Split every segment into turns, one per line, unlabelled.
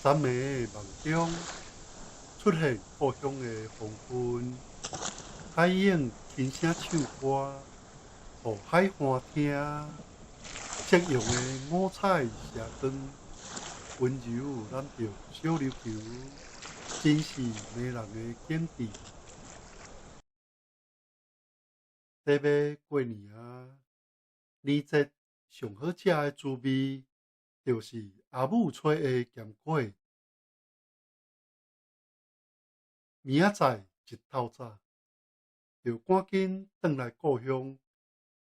三个梦中出现故乡的黄昏，海湧轻声唱歌，予海岸听。夕阳的五彩霞光，温柔揽著小琉球，真是迷人的景致。这欲过年啊，年节上好食的滋味，就是阿母炊的咸粿。明仔载一透早，就赶紧转来故乡，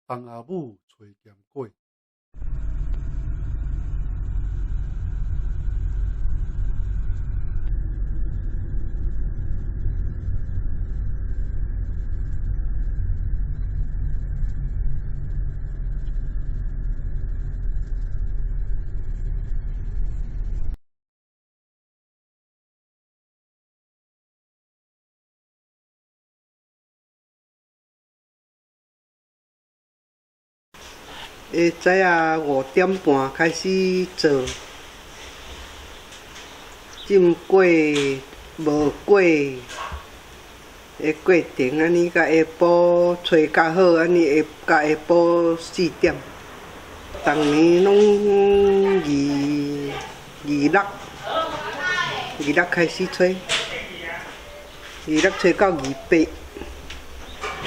帮阿母炊咸粿。
会早啊5点半开始做，浸粿、磨粿的过程，按呢到下晡炊较好，按呢下到下晡4点。逐年拢二二六，二六开始炊，二六炊到二八，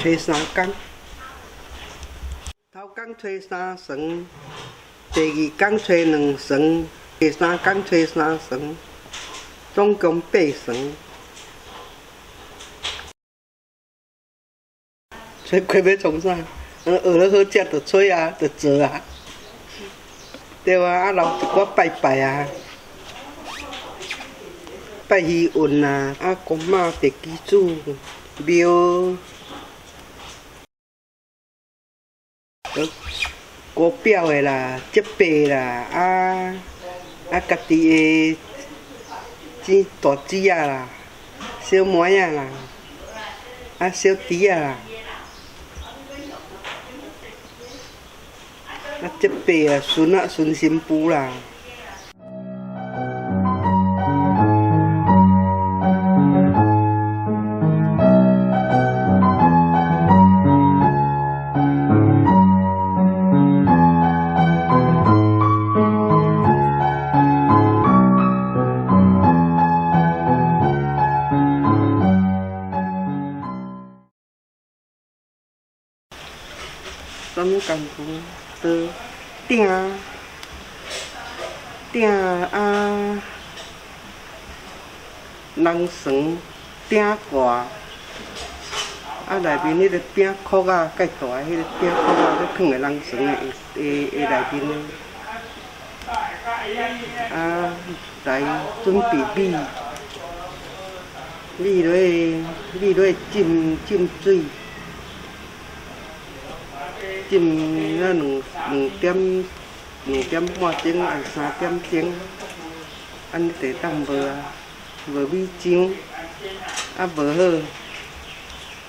炊3工。头工炊三船，第二工炊两船，第三工炊三船，总共八船。炊粿欲创啥？学了好食就炊啊，就做啊。对啊，啊留一寡拜拜啊，拜鱼运啊，啊公妈地基主庙。姑表的啦，叔伯啦，啊，家己的姊大姊仔啦，小妹仔啦，啊小弟仔啦，啊叔伯啊，孙仔孙新妇啦。啥物工具？刀、鼎、鼎啊，笼床、鼎盖，啊内面彼个饼壳仔，盖大个彼个饼壳仔，咧囥伫笼床的的的内面的。啊，来准备米，米落去，米落去浸浸水。浸啊两点2点半钟，还是3点钟，按呢就会当磨啊，磨米浆，啊磨好，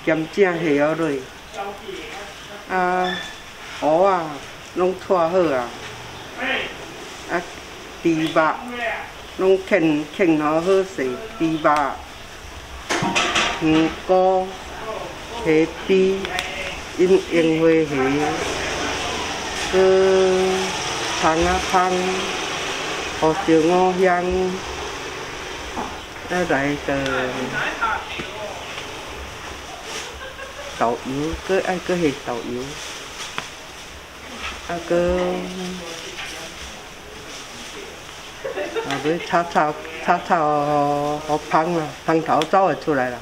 咸正下予落，啊芋仔拢搓好啊，啊猪肉拢牵牵好好势，猪肉、香菇、虾蛄。樱樱花虾，阁葱仔香，胡椒五香，啊来就豆油，阁爱阁下豆油，啊阁啊欲炒炒炒炒，予芳啊，芳头走会出来啦。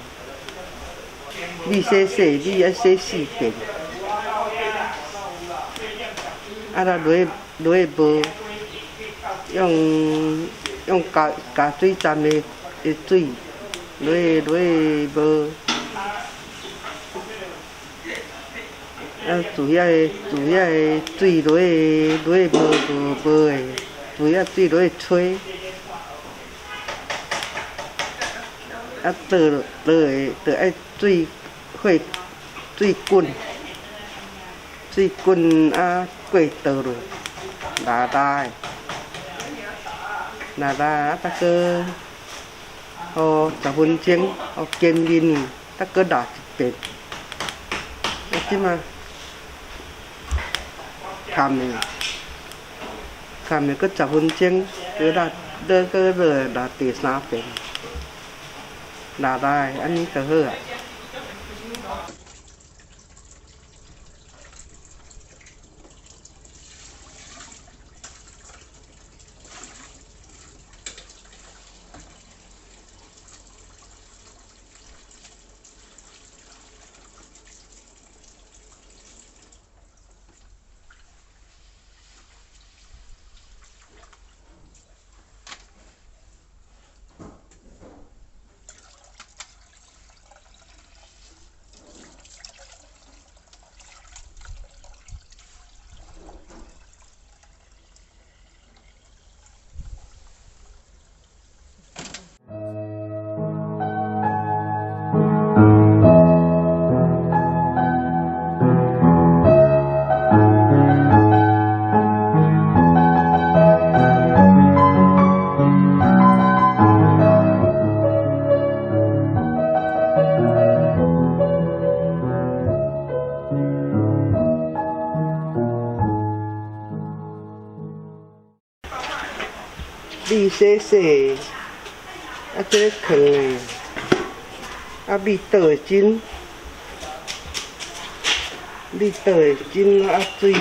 米洗洗，米爱洗四遍。啊，若落去落去磨，用用加加水站的的水落去落去磨。啊，自遐个自遐个水落去落去磨磨磨的，自遐水落去吹。啊，倒落倒的，就爱水火水滚，水滚啊，过倒落，拉拉的。焫啊，啊，閣予10分鐘，予煎面，再閣焫一遍。啊，這馬崁的，崁的閣十分鐘，閣焫，閣閣落來焫第三遍，焫來按呢就好啊。米洗洗，啊，這个囥的，啊，米倒會真，米倒會真啊水，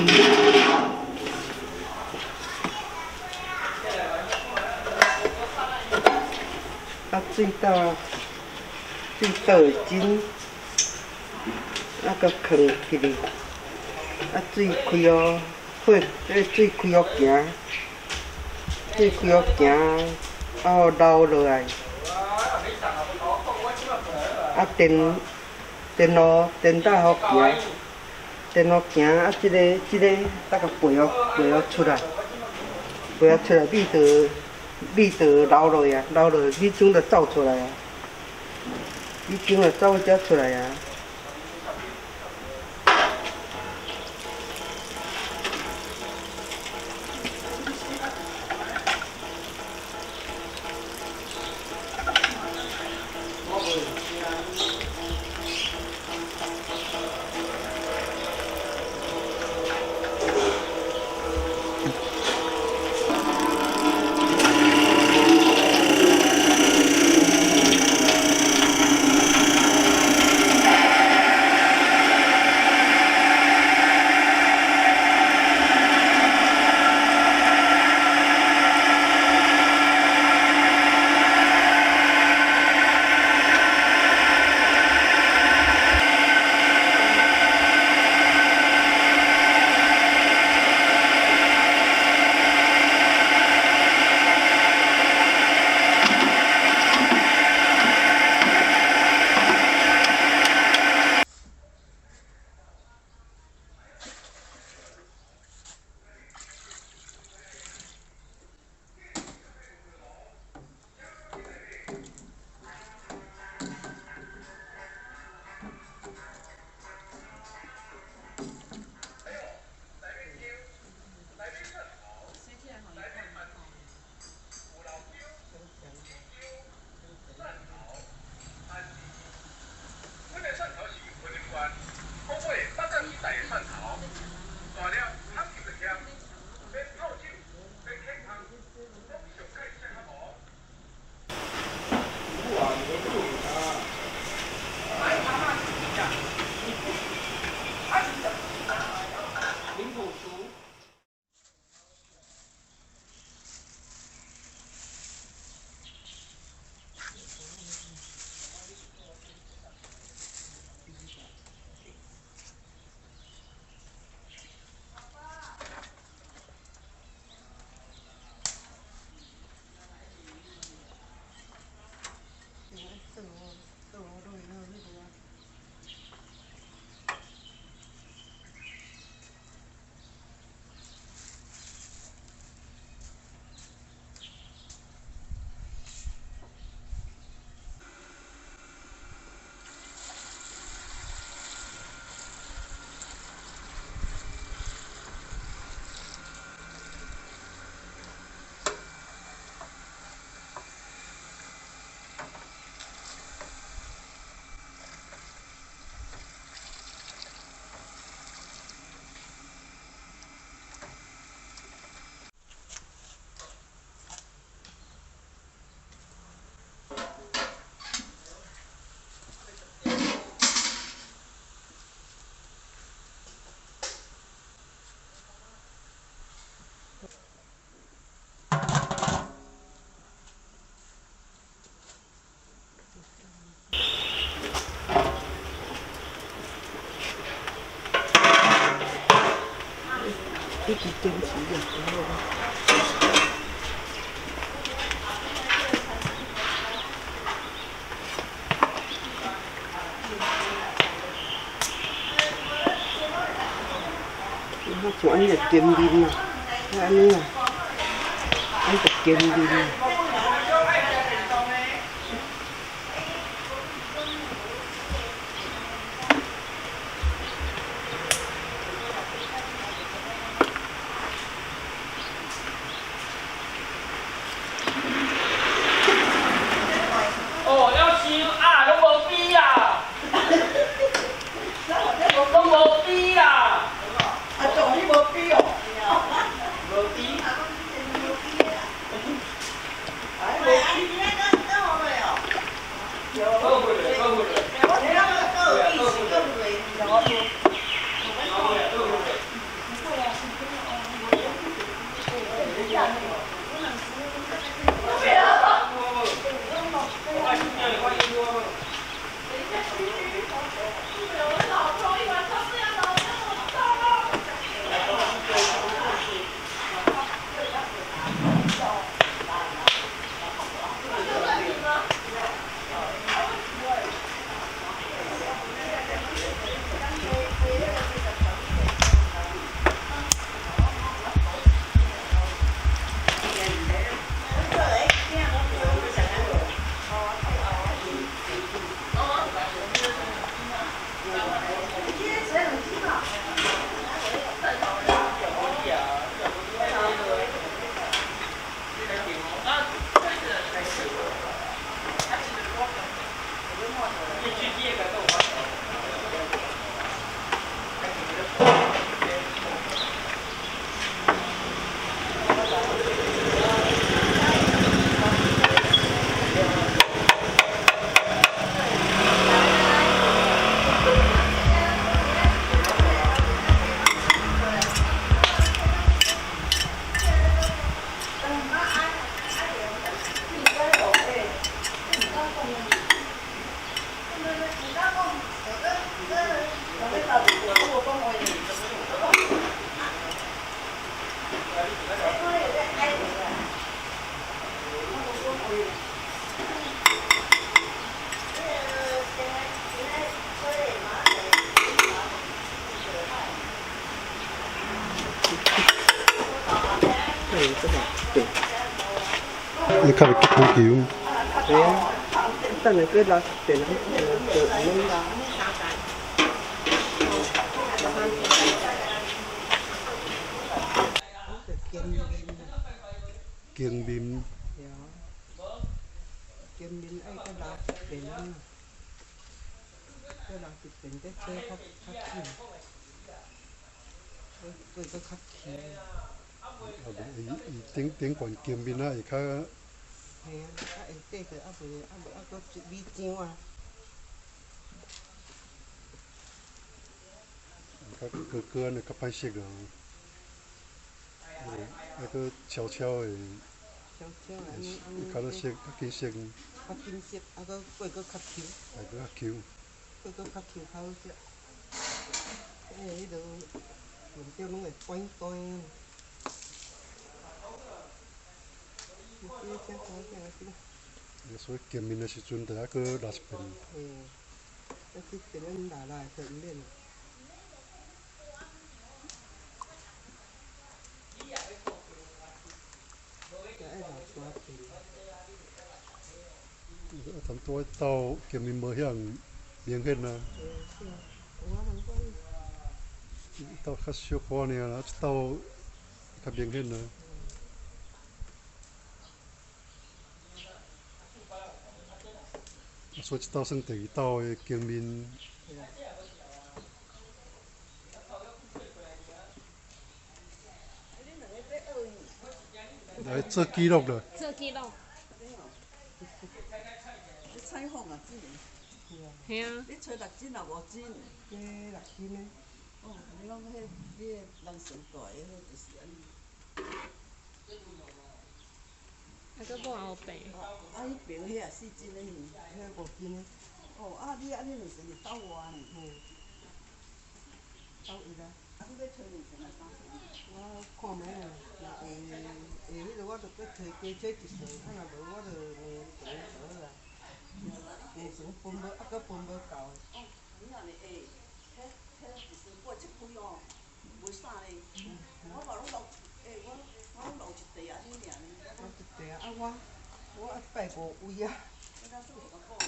啊水倒，水倒會真，啊，閣囥起來，啊水開予火，這個水開予行。水開予行，啊，予流落來，啊，電電爐電膽予行，電予行，啊，這个這个，才共撥予撥予出來，撥予出來，米就米就流落啊，流落米漿就走出來啊，米漿就走遮出來啊。一直坚持就好。我像按呢就煎面啦，按呢啦，按就煎面。
哦，要烧啊，攏無比啊，攏無比啊。
啊，做你無比哦。
無比。
對，
你較會激羽球。
對啊，等下閣拉電就按呢拉。
煎麵。
對啊，煎麵愛閣拉一遍啊，閣拉一遍再做較較緊，做閣較輕。
啊無，伊伊頂頂懸煎麵啊，會較。
嘿啊，較會綴著，啊袂啊無啊閣米漿啊。
較高高按呢較歹熟啊，啊閣悄悄的。
悄悄按呢。
較好熟，較緊熟。
較緊熟，啊閣粿閣較 Q。
啊，閣較 Q。
粿閣較 Q 較好食。欸，彼落用著攏會軟軟。
所以煎麵的時陣，就愛閣拉一遍。
嘿，啊，這遍咱拉拉就毋免。愛拉三遍。
啊，差不多斗煎麵無遐明顯啊。斗較小可爾啦，一斗較明顯啊。所以這斗算第二斗的煎麵。來做記錄啦。
做記錄。
你採訪啊，子？
嘿啊。
你揣六斤啊，五斤？
這六斤呢？
哦，你講彼你个人上大个，彼就是按呢。
啊，閣半後白。
啊，彼爿彼也4斤的爾，
彼5斤的。
哦，啊，你按呢兩船是斗外呢？
嘿。斗一啦。
啊，你欲揣兩船抑三船？
我揣加揣一层，啊若無我就兩層就好啊。兩層分無，啊閣分無夠的。
哦，你若會，彼彼一双過這批哦，袂啥咧，我嘛攏留，欸，我攏留一塊按呢爾呢。
留一塊啊！我愛拜五位啊。
我当初是甲講講，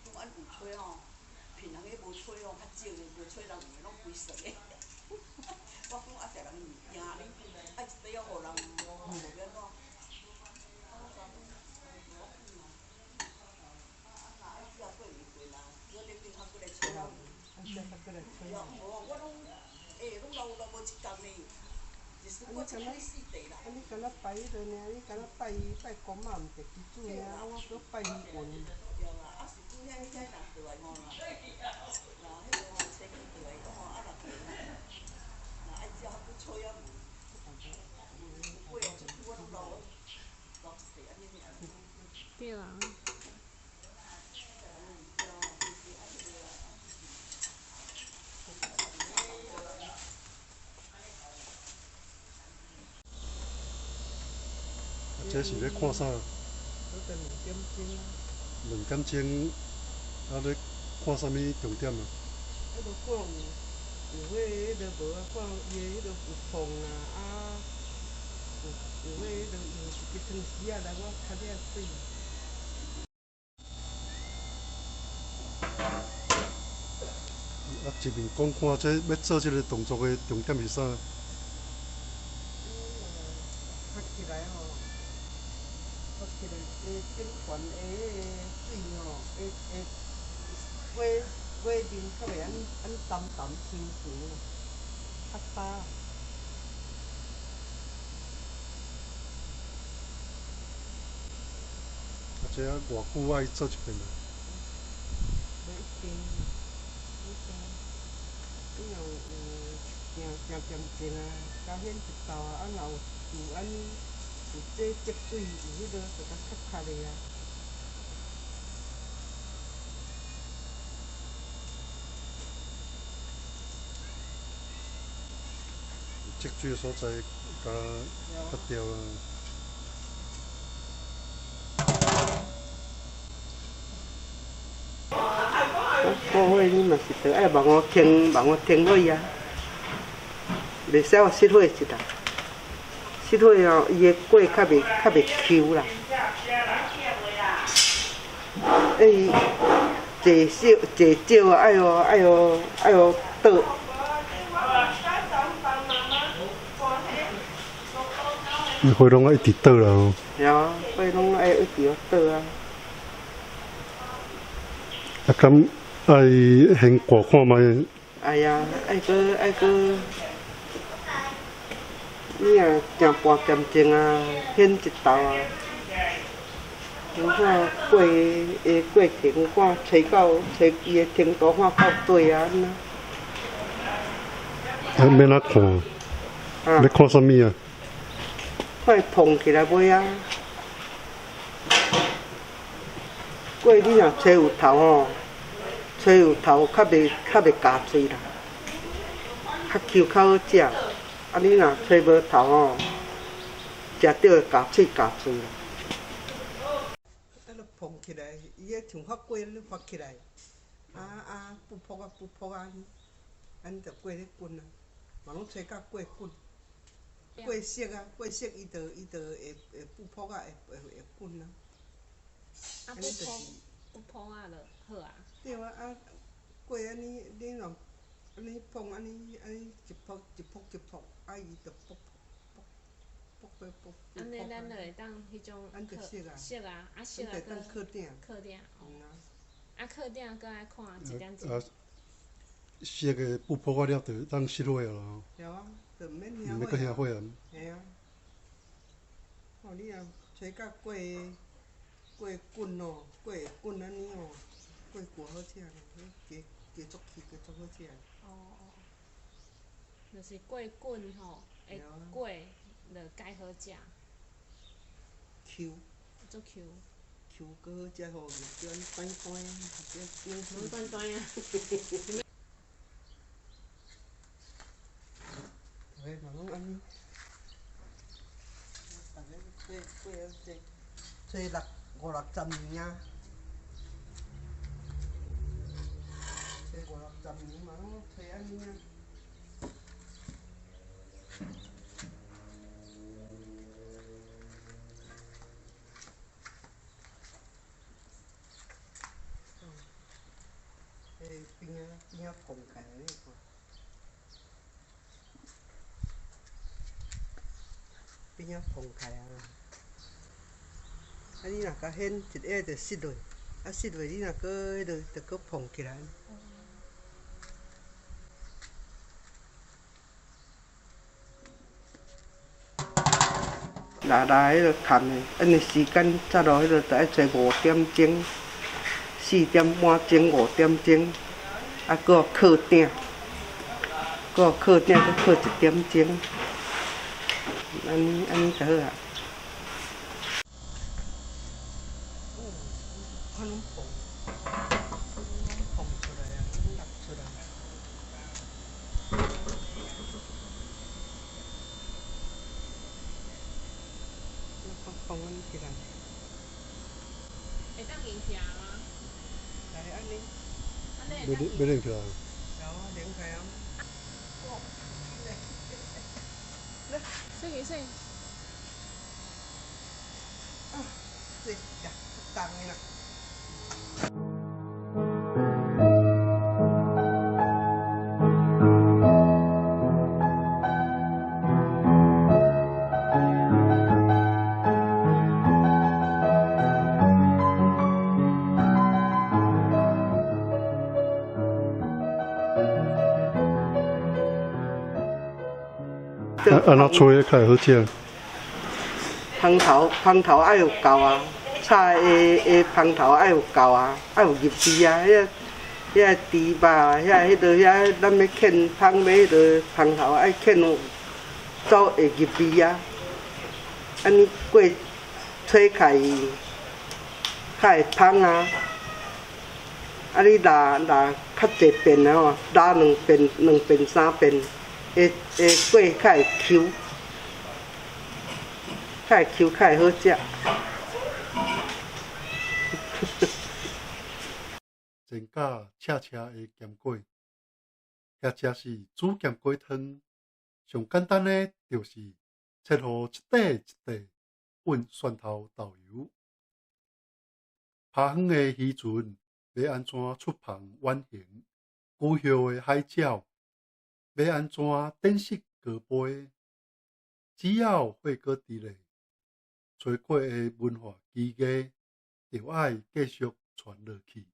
講按有吹吼，平常彼無吹吼，較少的無吹人有的攏規算的。我講啊，食人的物件，你愛一塊予人，無欲按怎？
啊，你敢若拜彼落爾，你敢若拜拜公仔，毋是基主爾，啊，我閣拜魚魂。
對啦，啊是講遐遐人倒來吼啦，啦，彼个吼車去倒來講吼，啊若若愛食，閣吹啊無。過這久我攏留留一塊按呢爾。
對啊。
這是咧看啥？兩點鐘，啊咧看啥物重點啊？
彼落看有有彼彼落無啊？看伊的彼落有碰啊，啊有有彼彼落用一支湯匙仔來我較了水。
啊，一面講看這欲做這个動作的重點是啥？
拍起來吼，拍起來，頂懸的彼个水吼，會會尾尾面較袂按按澹澹香香，較焦。
啊，這啊偌久愛做一遍啊？
袂一定，一定。你若有有定定點鐘啊，加顯一道啊，啊若有有按呢有這積水，有彼落就較較較的啊。
積水的所在，較較對啊。
過火你嘛是著愛望我停，望我停火啊，袂使我熄火一啦。熄火哦，伊的粿較袂 Q 啦。欸，坐少坐少啊，愛予愛予愛予倒。
伊火攏愛一直倒啦吼。
對啊，火攏愛一直予倒啊。
啊，敢愛先掛看覓？
愛啊，愛閣愛閣，你若正半點鐘啊，顯一道啊。你看過的過程，看揣到揣伊的程度，看到底啊，按呢。
啊，欲按怎看？
啊。
欲看啥物啊？
看伊膨起來未啊？粿你若揣有頭吼，揣有頭較袂咬喙啦，較 Q 較好食。啊，你若揣無頭吼，食著會咬喙咬喙啦。啊，就膨起來，伊彼像發粿按呢發起來，啊啊，噗噗啊噗噗啊，按呢就粿咧滾啊，嘛攏揣甲粿滾。過熟啊，過熟伊就伊就會會噗噗啊，會會會滾啊。
啊，噗噗噗噗啊，就好啊。
對啊，啊粿按呢，你若按呢碰按呢按呢一噗一噗一噗，啊伊就噗噗噗噗噗噗。
按呢，咱就會當彼種。
咱就熟啊。
熟啊，啊熟啊，
咱就當靠鼎。
靠鼎。
嗯啊。
啊，靠鼎閣愛看一點鐘。
啊，熟的噗噗啊了，就當熄火啊啦。
對啊，就毋免
毋免閣歇火啊。
嘿啊。哦，你若揣甲粿粿滾哦，粿會滾按呢哦，粿偌好食呢，加加足氣，加足好食。
哦哦，就是粿滾吼，會粿就蓋好食。
Q。
足 Q。
Q 閣好食吼，就按彈彈，
攏彈彈啊！
嘿，嘛攏按呢。逐个粿粿揣六五六十年啊，揣五六十年嘛，攏揣按呢啊。欸，邊仔邊仔膨起來，你看。邊仔膨起來啊！啊，你若共掀一下就爍落，啊爍落你若閣彼落就閣膨起來。拉拉彼落崁的，按呢時間早落彼落就愛揣5點鐘、4點半鐘、5點鐘，啊，閣靠鼎，閣靠鼎，閣靠1點鐘，按呢按呢就好啊。看攏膨，攏膨出來啊，攏落出來。膨按呢起來。
會當用食嗎？
來按呢。
按呢
欲欲拎起來。
有啊，拎起來啊。
洗去洗。
啊，這呀，重的啦。
啊，按怎炊較會好食？
芳頭芳頭愛有夠啊，炒的的芳頭愛有夠啊，愛有入味啊。遐遐豬肉，遐彼落遐，咱欲劵芳欲彼落芳頭愛劵有走會入味啊。按呢過炊起來較會芳啊。啊，你抐抐較濟遍啊吼，抐兩遍、兩遍、三遍，會會粿較會 Q。較會 Q，較會好食。
煎甲赤赤的鹹粿，或者是煮鹹粿湯，上簡單的就是切予一塊一塊，混蒜頭豆油。拍遠的漁船欲按怎出帆遠行？孤葉的海鳥欲按怎展翅高飛？只要火閣佇咧，炊粿的文化技藝就愛繼續傳落去。